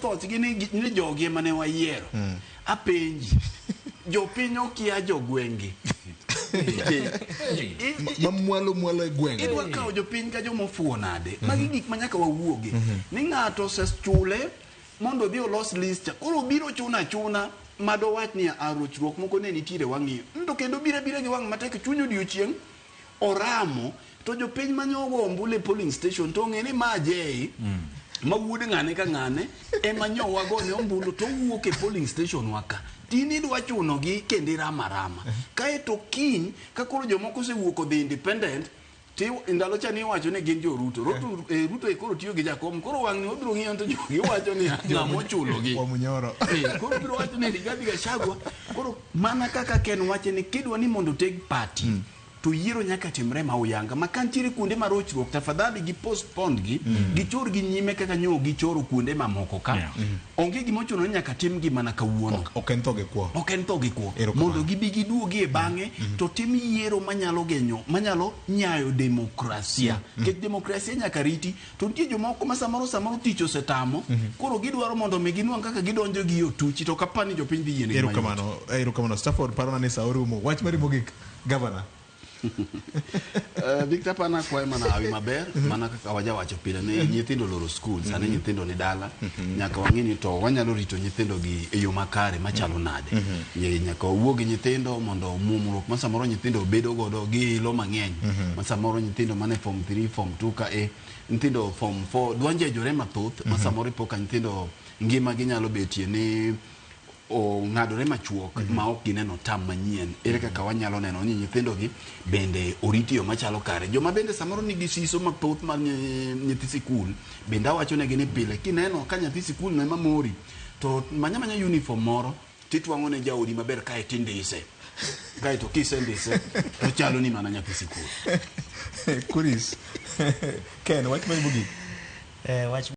thochgi ni jogi ema ne wayiero. Apenji, jopiny okia jogweng'gi. Ma mwalo mwalo e gweng'. Idwa kawo jopiny ka joma ofuwo nade? Magi gik ma nyaka wawuoge. Ni ng'ato osechule mondo odhi olos list cha. Koro obiro chuno achuna madowach ni a rochruok moko ne nitiere wang'iyo. To kendo obiro abira gi wang' matek chuny odiochieng' oramo to jopiny mane ogo ombulu e polling station to ong'e ni ma Jay ma wuod ng'ane ka ng'ane ema nyo wagone ombulu to owuok e polling station wa ka. Tin idwa chuno gi kendo iramo arama. Kaeto kiny ka koro jomoko osewuok odhi independent ti ndalo cha niwacho ni gin jo Ruto. Ruto, Ruto e koro tiyo gi Jakom. Koro wang'ni wabiro ng'iyo to jogi wacho ni ng'ama ochulo gi. Wamunyoro. Koro biro wacho ni Rigathi Gachagua. Koro mana kaka Ken wache ni kidwa ni mondo oteg party to yiero nyaka timre ma uyanga ma ka nitiere kuonde ma rochruok tafadhali gi postpone gi gichor gi nyime kaka nyo gichoro kuonde mamoko ka. Onge gima ochuno ni nyaka tim gi mana kawuono. Ok en tho gi kwo. Ok en tho gi kwo. Erokamano. Mondo gibi giduogi e bang'e to tim yiero manyalo genyo, manyalo nyayo demokrasia. Nikech demokrasia nyaka riti. To nitie jomoko ma samoro samoro tich osetamo, koro gidwaro mondo mi ginwang' kaka gidonjo gi otuchi to ok apar ni jopiny dhi yienegi mayot. Erokamano, erokamano. Stafford parona ni sa orumo. Wach mari mogik, Governor. Victor Pana kwayo mana hawi maber mana kaka wajawacho pile ni nyithindo oloro skul sani nyithindo ni dala nyaka wang'e ni to wanyalo rito nyithindo gi e yo makare machalo nade. Nyaka wawuo gi nyithindo mondo muomruok ma samoro nyithindo bedo godo gi ilo mang'eny ma samoro nyithindo mane form 3 form 2 ka e nyithindo form 4 dwanjejore mathoth ma samoro ipo ka nyithindo ngima gi nyalo betie ni ong'adore machuok ma ok gineno tam manyien. Ere kaka wanyalo neno ni nyithindogi bende oriti e yo machalo kare. Joma bende samoro nigi siso mathoth mar nyithi sikul bende awachonegi ni pile kineno ka nyathi sikul no ema mori to manya manya uniform moro titwang'o ne jaodi maber kae tindise. Kae to kisendise to chalo ni mana nyathi sikul. Kuris. Ken, wach mari mogik. Wach